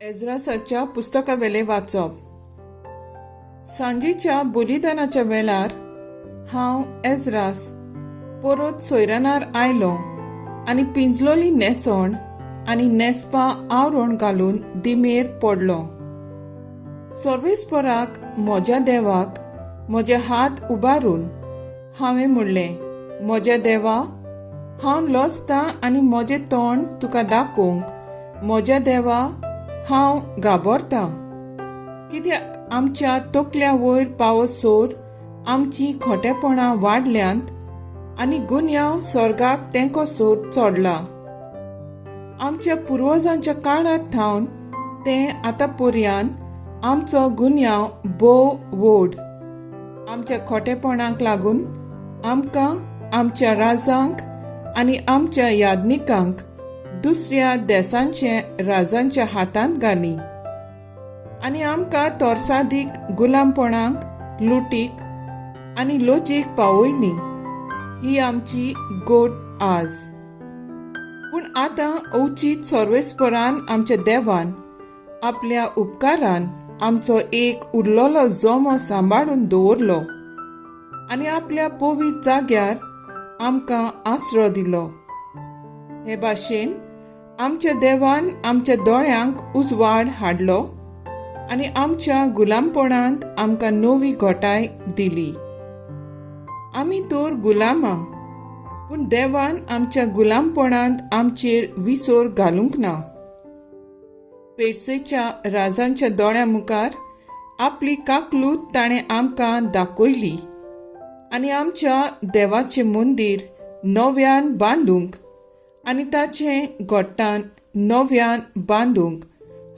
एज्रासाच्या पुस्तकावेलें वाचप. सांजेच्या बलिदानाच्या वेळार हांव एज्रास परत सोयरानार आयलो आनी पिंजलोली न्हेसण आनी न्हेसपा आवरण घालून दिमेर पडलो. सर्वेस्पराक म्हज्या देवाक म्हजे हात उबारून हांवें म्हणलें, म्हज्या देवा, हांव लजतां आनी म्हजें तोंड तुका दाखोवंक म्हज्या देवा हांव घाबरतां, कित्याक आमच्या तकल्या वयर पावसर आमचीं खोटेपणां वाडल्यांत आनी गुन्यांव स्वर्गाक तेंकोसर चडला. आमच्या पुर्वजांच्या काळार थावन तें आतां पर्यान आमचो गुन्यांव भोव व्हड. आमच्या खोटेपणाक लागून आमकां, आमच्या राजांक आनी आमच्या याज्ञिकांक दुसऱ्या देसांचे राजांच्या हातांत घाली आनी आमकां तोरसादीक गुलामपणाक, लुटीक आनी लोजीक पावयली. ही आमची गोट आज. पूण आतां अवचीत सर्वेस्परान आमच्या देवान आपल्या उपकारान आमचो एक उरलेलो जमो सांबाळून दवरलो आनी आपल्या पवित्र जाग्यार आमकां आसरो दिलो. हे भाशेन आमच्या देवान आमच्या दोळ्यांक उजवाड हाडलो आनी आमच्या गुलामपणांत आमकां नवी घटाय दिली. आमी तर गुलामां, पूण देवान आमच्या गुलामपणांत आमचेर विसर घालूंक ना. पेरसेच्या राजांच्या दोळ्यां मुखार आपली काकलूत ताणें आमकां दाखयली आनी आमच्या देवाचें मंदीर नव्यान बांदूंक आनी ताचें गोट्टान नव्यान बांदूंक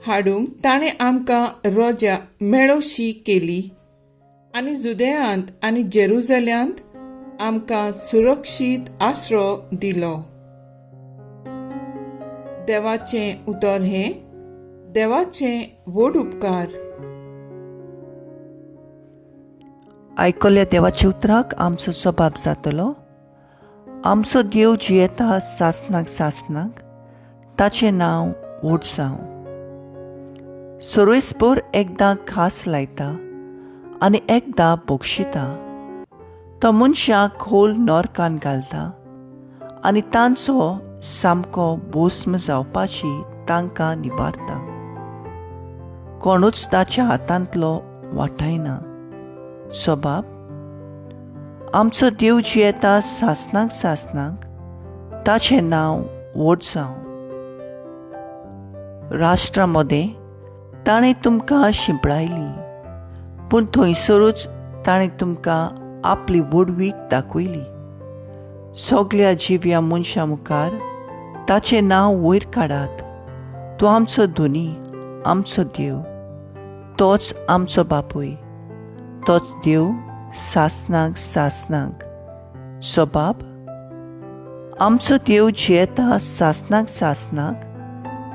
हाडूंक ताणें आमकां रोजा मेळोशी केली आनी जुदेयांत आनी जेरुजल्यांत आमकां सुरक्षीत आसरो दिलो. देवाचें उतर हें देवाचें व्हड उपकार. आयकल्ल्या देवाच्या उतराक आमचो स्वभाव जातलो. आमचो देव जियेता सासनाक सासनाक, ताचें नांव व्हड जावं. सर्वेस्पर एकदां खास लायता आनी एकदां बक्षिता. तो मनशाक खोल नरकान घालता आनी तांचो सामको भस्म जावपाची तांकां निवारता. कोणूच ताच्या हातांतलो वाटायना. स्वभाव आमचो देव जियेता सासनाक सासनाक, ताचें नांव व्हड जावं. राष्ट्रा मदें ताणें तुमकां शिंपडायली, पूण थंयसरूच ताणें तुमकां आपली व्हडवीक दाखयली. सगल्या जिव्या मनशां मुखार ताचें नांव वयर काडात. तो आमचो धनी, आमचो देव, तोच आमचो बापूय, तोच देव सासनाक सासनाक. स्वभाव आमचो देव जियेता सासनाक सासनाक,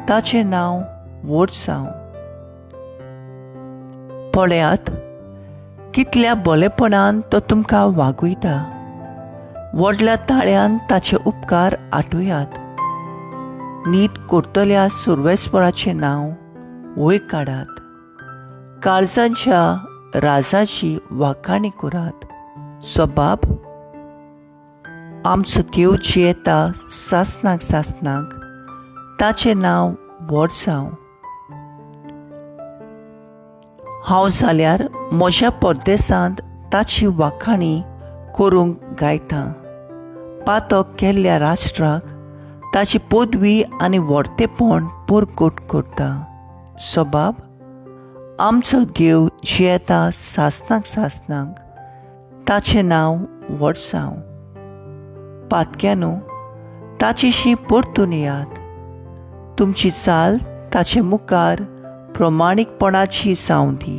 ताचें नांव व्हड जावं. पळयात कितल्या बोलेपणान तो तुमकां वागयता. व्हडल्या ताळ्यान ताचे उपकार आठोयात. नीत करतल्या सुर्वेस्पराचें नांव वयर काडात. काळजांच्या राजाची वाखाणी करात. स्वभाव आमचो देव जियेता सासनाक सासनाक, ताचें नांव व्हड जावं. हांव जाल्यार म्हज्या परदेसांत ताची वाखाणी करूंक गायतां. पातक केल्ल्या राष्ट्राक ताची पदवी आनी व्हडतेपण परगट करता. स्वभाव आमचो देव जियेता सासनाक सासनाक, ताचें नांव व्हड जावं. पातक्यानू, ताचेशी परतून येयात. तुमची चाल ताचे मुखार प्रमाणीकपणाची जावं दी.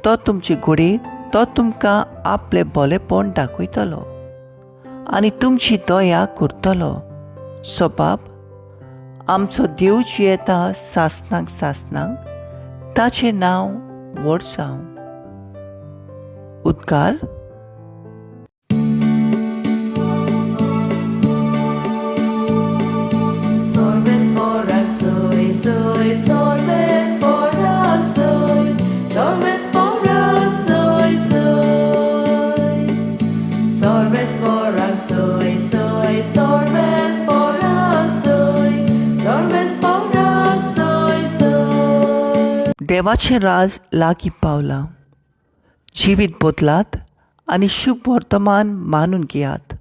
तो तुमचे घोडे तो तुमकां आपलें बोलेपण दाखयतलो आनी तुमची दया करतलो. स्वभाव आमचो देव जियेता सासनाक सासनाक, ताचें नांव व्हड जावं. उद्गार. Sorbes borrac soy, soy, sorbes. देवाचें राज लागीं पावलां. जिवीत बदलात आनी शुभ वर्तमान मानून घेयात.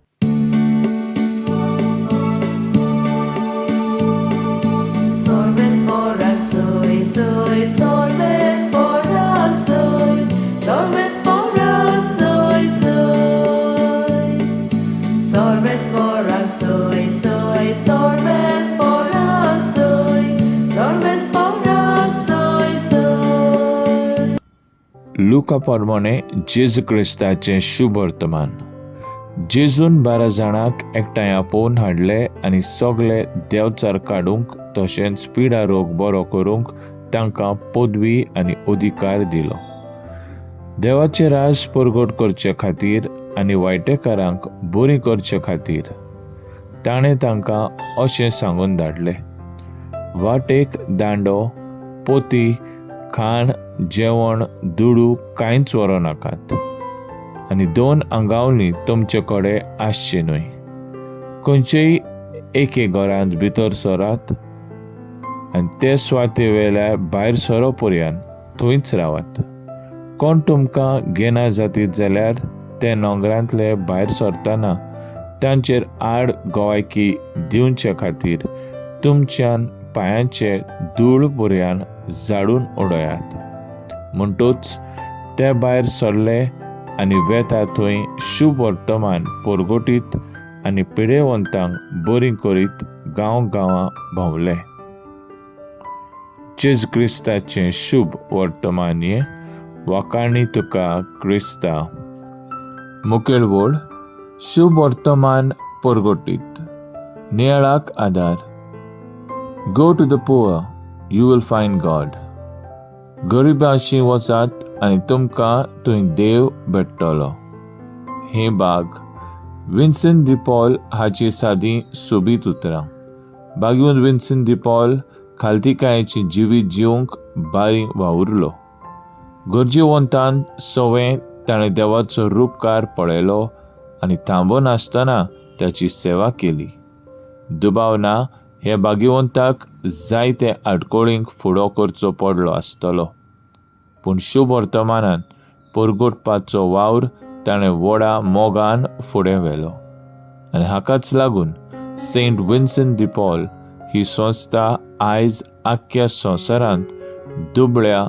लुका प्रमाणे जेजू क्रिस्ताचें शुभ वर्तमान. जेजून 12 जाणांक एकठांय आपोवन हाडले आनी सगळे देवचार काडूंक तशेंच पिडा रोग बरो करूंक तांकां पदवी आनी अधिकार दिलो. देवाचें राज परगट करचे खातीर आनी वायटेकारांक बरी करचे खातीर ताणें तांकां अशें सांगून धाडलें, वाटेक दांडो, पोती, खाण, जेवण, दुडू कांयच व्हरूं नाकात आनी 2 आंगावली तुमचे कडेन आसची न्हय. खंयचेय एके घरांत भितर सरात आनी ते सुवाते वेल्या भायर सरो पर्यंत थंयच रावात. कोण तुमकां घेना जातीत जाल्यार ते नोंगरांतले भायर सरतना तांचेर आड गवायकी दिवचे खातीर तुमच्यान पांयांचे धूळ पर्यंत झाडून उडयात. म्हणटूच ते भायर सरले आनी वेता थंय शुभ वर्तमान परगटीत आनी पिडेवंतांक बरी करीत गांव गांवां भोंवले. जेजू क्रिस्ताचें शुभ वर्तमान हें. वाखाणी तुका क्रिस्ता. मुखेल वळ शुभ वर्तमान परगटीत. नियाळाक आदार. Go to the poor, you will find God. गरिबांशी वचात आनी तुमकां थंय देव भेट्टलो. हे बाग विन्सेंट दी पॉल हाची सादी सोबीत उतरां. बागीवन विन्सेंट दी पॉल खालतीकायेचें जिवीत जिवंक बारी वावुरलो. गरजेवंतान सवें ताणें देवाचो रुपकार पळयलो आनी थांबनासतना ताची सेवा केली. दुबाव ना हे भाग्यवंताक जायते आडकोळींक फुडो करचो पडलो आसतलो, पूण शुभ वर्तमानान परगटपाचो वावर ताणें व्हडा मोगान फुडें व्हेलो आनी हाकाच लागून Saint Vincent the Paul he संस्था आयज आख्ख्या संवसारांत दुबळ्या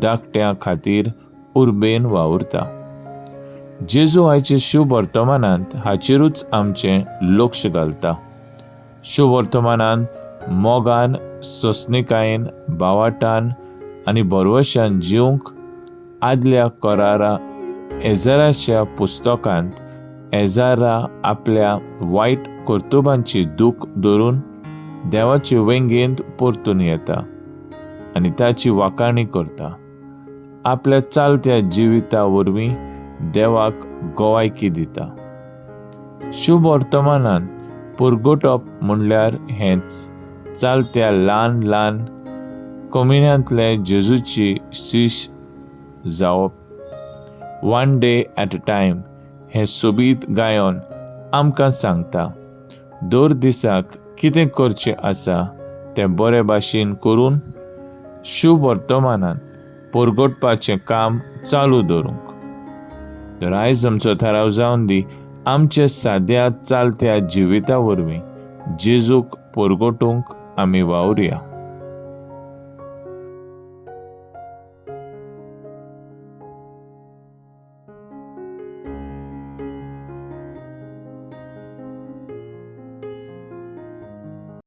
धाकट्यां खातीर उर्बेन वावुरता. जेजू आयचे शुभ वर्तमानांत हाचेरूच आमचें लक्ष घालता. शुभ वर्तमानान मोगान, सोंसणीकायेन, बावाटान आनी भरवशान जिवंक आदल्या करारा एजाराच्या पुस्तकांत एजारा आपल्या वायट कर्तुबांची दूख धरून देवाचे वेंगेंत परतून येता आनी ताची वाखाणी करता. आपल्या चालत्या जिविता वरवीं देवाक गवायकी दिता. शुभ वर्तमानान परगटप म्हणल्यार हेंच चालत्या ल्हान ल्हान कमिन्यांतले जेजूची शीश जावप. One day at a time हें सोबीत गायन आमकां सांगता दर दिसाक कितें करचें आसा तें बरे भाशेन करून शुभ वर्तमानान परगटपाचें काम चालू दवरूंक. तर आयज आमचो थाराव जावन दी आमच्या साद्या चालत्या जिविता वरवीं जेजूक परगटूंक आमी वावुरया.